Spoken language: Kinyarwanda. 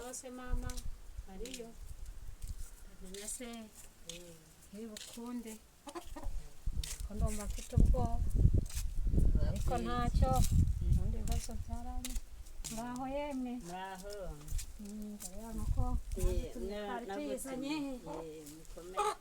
Muraho se mama, ariyo ndamenya se iri bukunde ko ndumva mfite ubwoba, ariko ntacyo, ubundi ibibazo byaranye. Muraho yemwe. Muraho. Dore ya nkoko twari tuyizanye. Mukomere.